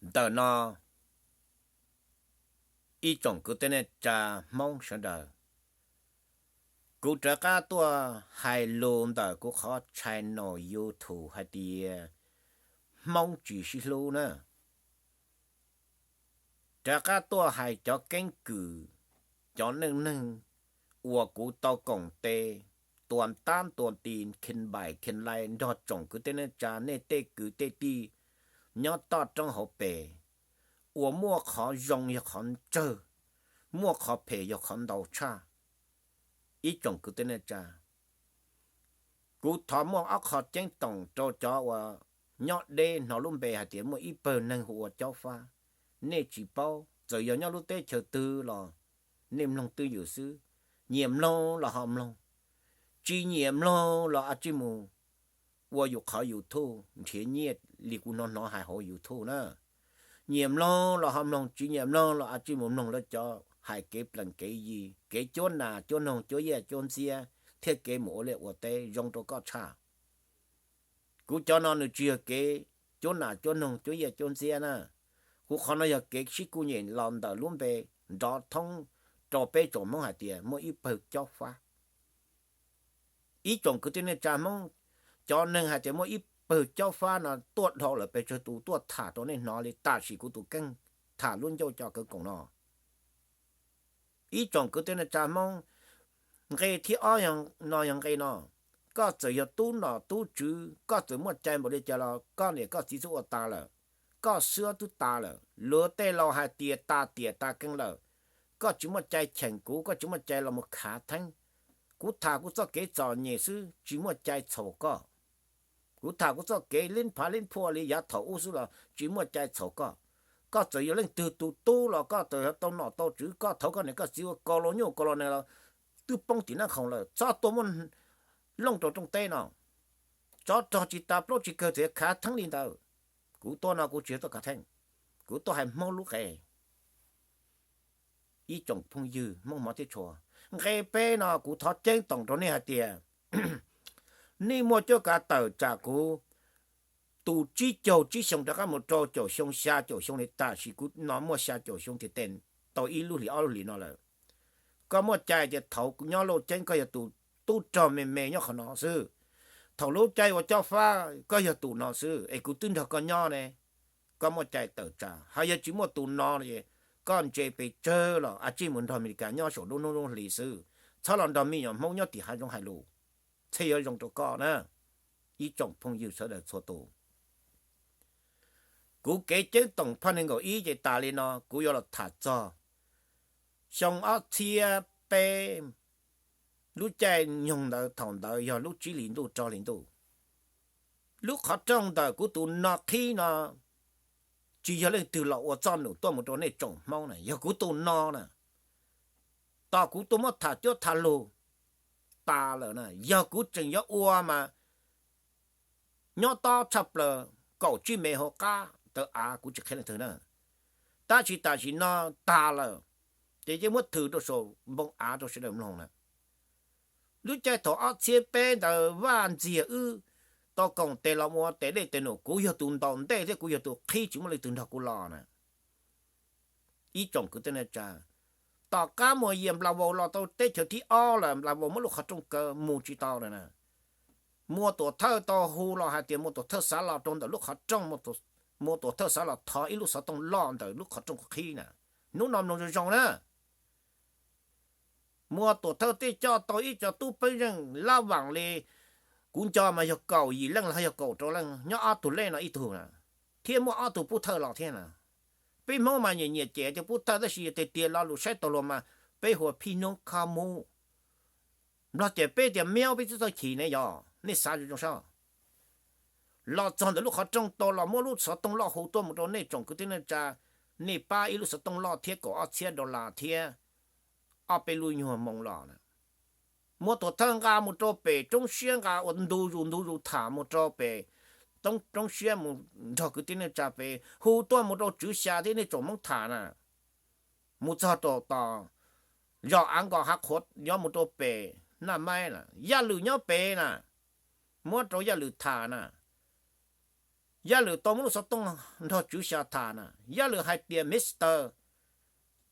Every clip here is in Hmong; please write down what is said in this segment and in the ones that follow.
Ntawm no ib tsoom kwv tij neej tsa Hmoob sawv daws, kuv rov qab tuaj hais lus ntawm kuv qhov channel YouTube hais tias Hmoob tsis sib hlub na. Rov qab tuaj hais cov keeb kwm, cov neej neeg uas kuv tau koom tes tua tab tua ti khin npaim khin lai nrog tsoom kwv tij neej tsa nej tej kwv tej tij nyob toj roob hauv pes, uas muaj qhov zoo yog qhov tsawg, muaj qhov phem yog qhov ntau tshaj. Ib tsoom kwv tij neej tsa, kuv thov muaj ob qho ceeb toom rau cov uas nyob deb hnov lub npe hais tias muaj ib pawg neeg hu ua Cob Fab. Nej tsis paub, txawm yog nyob lub teb chaws twg los nej mloog twj ywm xwb. Nyiam mloog los ho mloog, tsis nyiam mloog los a tsij mus ua yus qhov YouTube nrhiav nyiaj li kuv hnov hnov hais hauv YouTube na. Nyiam mloog los ho mloog, tsis nyiam mloog los a tsij mus mloog lawv cov hais kev plees kev yi, kev cuab nas cuab noog cuab yaj cuab ntxiab, thiab kev mus ua liaj ua teb zoo rau koj tshaj. Kuv cov no nws tsis yog kev cuab nas cuab noog cuab yaj cuab ntxiab na. Kuv qhov no yog kev sib kuj nyem los ntawm lub npe nrov thoob rau peb tsoom Hmoob hais tias muaj ib pawg Cob Fab. Ib tsoom kwv tij neej tsa Hmoob, cov neeg hais tias muaj ib pawg Cob Fab no tuaj dhau lawm pes tsawg tus tuaj tham rau nej hnov li tam sim kuv tus kheej tham lub ncauj cov kawv koom no. Ib tsoom kwv tij neej tsa Hmoob, nqe thib ob no yog nqe no: koj txawm yog tub nom tub tswv, koj txawm muaj cai npaum li cas los koj niam koj txiv twb ua tas lawm, koj xwb twb tas lawm, luag tej laus hais tias tas tiam tas keeb lawm. Koj tsis muaj cai cheem kuv, koj tsis muaj cai los mus khav theeb. Kuv tham kuv txoj kev txom nyem xwb, tsis muaj cai txhaum koj. Kuv tham kuv txoj kev lib phav lib phuaj li yav thaum ub xwb los tsis muaj cai txhaum koj. Koj txawm yog leej twg tus tub los koj txawm yog tau nom tau tswv, koj thov koj niam koj txiv ua koj los nyuj koj los nees los twb poob tim nab khoom lawm, txhob tuaj muab looj rau rooj teb no. Tsov rog tsis tas plaub tsis kawg txawm khav theeb li ntawd. Kuv tuaj no kuv tsis yog tuaj khav theeb, kuv tuaj hais Hmoob lub qe. Ib tsoom phooj ywg Hmoob hmov thiab tshua, nqe peb no kuv thov ceeb toom rau nej hais tias nej muaj cuab kav tawm tsam kuv tus tsib caug tsib xyoo rov qab mus rau caum xyoo xya caum xyoo li tam sim kuv no muaj xya caum xyoo tiag tes tau ib lub hlis ob lub hlis no lawm. Koj muaj cai tias thaum nyob Looj Ceeb koj yog tus tub rog me me nyob qhov no xwb. Thaum lub caij ua Cob Fab koj yog tus no xwb es kuv twb nrog koj nyob ne. Koj muaj cai tawm tsam, ho yog tsis muaj tus no, koj ntse pes tsawg los a tsij mus nrog Amelikas nyob saum lub hnub lub hlis xwb, txhob los nrog me nyuam Hmoob nyob tim hav zoov hais lus, thiaj yuav zoo rau koj na. Ib tsoom phooj ywg sawv daws txhua tus, kuv kev ceeb toom phaj nees nkaum ib ces tas li no, kuv yuav los tham txog xyoo ob txhiab peb, lub caij nyoog ntawd thaum ntawd yog lub tsib hlis ntuj rau hlis ntuj. Lub qhov rooj ntawm kuv tus no qhib no tsis yog leej twg los ua txoj num tuaj mus rau nej tsoom Hmoob na, yog kuv tus no na. Tos kuv tuaj muab tham cuab tham lug tas lawm na, yog kuv tseem yuav ua mas nyob tob tshaj plaws kaum tsib mev hauv qab tawv av, kuv tsis qhia leej twg na. Tab sis tam sim no tas lawm, ces yeej muab thwm rau saum npoo av rau sawv daws mloog na. Lub caij thaum ob txhiab peb ntawd Vaj Ntxiag wb tau koom tes los mus ua tes dej tes num, kuv yog tus ntaus ntej thiab kuv yog tus qhib tsis muaj leej twg nrog kuv los na. Ib tsoom kwv tij neej tsa, tom qab Muas Yia Nplas Vaus los tau teb chaws thib ob lawm, Nplas Vaus muab lub qhov rooj kaw mus tsis tau lawm na. Muas Tuam Thawj tau hu los hais tias Muas Tuam Thawj xav los rau ntawm lub qhov rooj, Muas Tuam Thawj xav los thov ib lub xov tooj loj ntawm lub qhov rooj qhib na. Hnub no mloog zoo zoo na. Muas Tuam Thawj thiaj coj tau ib co tub peeb zeej lab vaam li, kuv nco mas yog kaum yim leej los yog kaum rau leej, nyob ob tug lej no ib tug na, thiab muaj ob tug pub thawj los thiab na. Peb Hmoob mas nyiam nyiam cem tias pub thawj, tab sis tiag tiag lo lus saib tau luag mas peb hu ua phij noob khab mub. Nplog cem peb tias miab, peb twb txawj chim ne, yog nej xav zoo zoo saib. Los txog ntawm lub qhov rooj tau los muab lub xov tooj loj hu tuaj mus rau nej tsoom kwv tij neej tsa, nej pab ib lub xov tooj loj thiab kaum ob txhiab dollar thiab ob peb lub nyuag moo los na. Muas Tuam Thawj nqa mus rau pem roob siab, nqa ua ntu zus ntu zus tham mus rau pem roob siab mus nrog kwv tij neej tsa pem hu tuaj mus rau Tswv Xya thiab nej tsoom Hmoob tham na. Mus txog rau tom zos Av Nkos Hav Qhuav nyob mus rau pem Naj Maib na, Yaj Lwm nyob pem na, muab rau Yaj Lwm tham na. Yaj Lwm tau muab lub xov tooj nrog Tswv Xya tham na, Yaj Lwm hais tias Mister,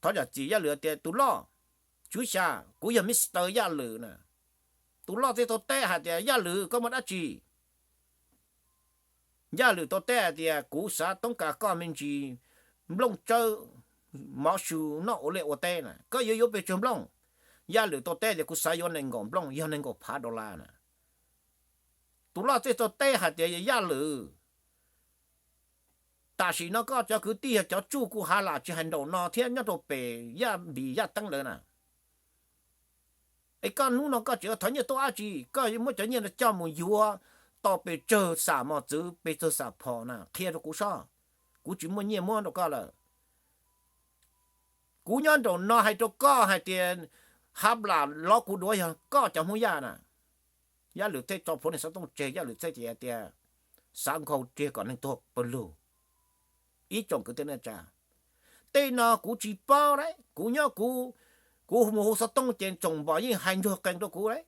thov zam txim, Yaj Lwm tias tus loj, Tswv Xya, kuv yog Mister Yaj Lwm na. Tus loj thiaj tau teb hais tias Yaj Lwm, koj muaj dab tsi? Yaj Lwm tau teb hais tias kuv xav toob kas koj me ntsis nplooj tsawb mov su noj ua liaj ua teb na, koj yuav yuav pes tsawg nplooj? Yaj Lwm tau teb tias kuv xav yuav nees nkaum nplooj, yog nees nkaum phav dollar na. Tus loj thiaj tau teb hais tias Yaj Lwm, tam sim no koj cov kwv tij yog cov tsuj kuv hav lam tsis hais nraum no thiab nyob rau pem Yaj Npis Yaj Teeb lawm na. Es koj hnub no koj tseem thov nyiaj tuaj dab tsi? Koj muab cov nyiaj no coj mus yuav tau pes tsawg xam mos txwv, pes tsawg xam phom na, qhia rau kuv sob. Kuv tsis muaj nyiaj muab rau koj lawm. Kuv nyob nraum no hais rau koj hais tias hav lam lov kuv duav yog koj cov Hmoob Yaj na. Yaj Lwm thiaj tso plhuav niag xov tooj tseg, Yaj Lwm thiaj tias, xav nkaug riam kom neeg tuag pawg lug. Ib tsoom kwv tij neej tsa, tej no kuv tsis paub lauj, kuv nyob kuv, kuv mus hu xov tooj ces tsoom npos yeej hais ntsuag qees rau kuv lauj.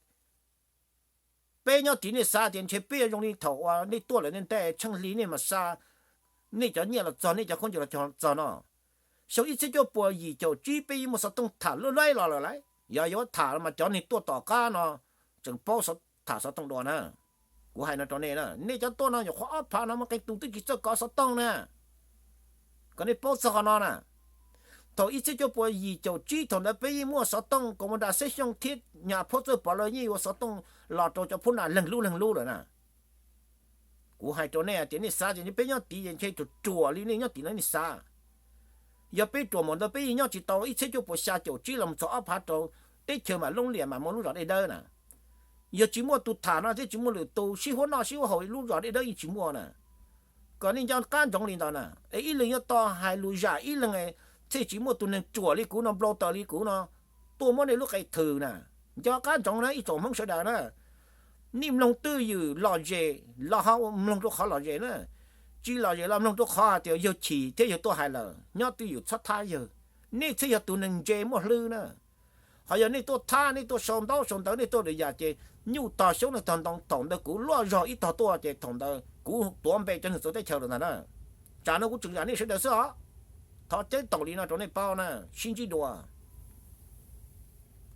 Peb nyob tid nej xav tias ntshe peb yuav zoo li thaum uas nej tuaj lawm nej nte tsheej hli nej mas xa nej cov nyiaj los txog, nej cov khaub ncaws los txog no. Xyoo ib txhiab cuaj puas yim caum tsib peb yeej muaj xov tooj tham luaj luaj los lawm lauj. Yog yuav tham mas cov neeg tuaj tom qab no tseem paub tham xov tooj dua na. Kuv hais no rau nej na, nej cov tuaj no nyuam qhuav ob phav no mas qee tus twb tsis txawj kov xov tooj na. Kom nej paub txog qhov no na. Thaum ib txhiab cuaj puas yim caum tsib thaum ntawd peb yeej muaj xov tooj, Kaus Mos Das Xeb Xyooj thiab Nyab Phab Txawj Pov lawv yeej yuav xov tooj los rau cov Phub Nam leeg lub leeg lub lawm na. Kuv hais rau nej tias nej xav tias peb nyob tid ces ntshe ruam ruam li nej nyob tim no nej xav. Yog peb ruam mus ntawd peb yeej nyob tsis tau ib txhiab cuaj puas xya caum tsib los mus txog ob phav rau teb chaws mam loob liam mam muaj lub zos dej dawb na. Yog tsis muaj tus tham no thiab tsis muaj lwm tus sib huab noj sib huab haus lub zos dej dawb yeej tsis muaj na. Kom nej nco qab ntsoov li ntawd na, es ib leeg yuav tau hais lus zam ib leeg, thiaj tsis muaj tus neeg ruam li kuv no, npau taws li kuv no tuaj muab nej lub qe thwm na. Nco qab ntsoov na ib tsoom Hmoob sawv daws na. Nej mloog twj ywm lom zem los ho mloog rau qhov lom zem na, tsis lom zem los mloog rau qhov hais tias yawg chim thiab yawg tuaj hais lawm, nyob twj ywm txhob thab yawg. Nej thiaj yog tus neeg ntse muaj hlwb na. Ho yog nej tuaj thab, nej tuaj sau ntaub sau ntawv, nej tuaj lwm yam ces nyuj tog xyoob nej tog ntoo, thaum ntawd kuv luaj zog ib tog tuaj ces thaum ntawd kuv tuav npe cov neeg txawv teb chaws lawm ntag na. Tsam no kuv tseem zam nej sawv daws xwb os. Thov ceeb toom li no rau nej paub na, sib ntsib dua.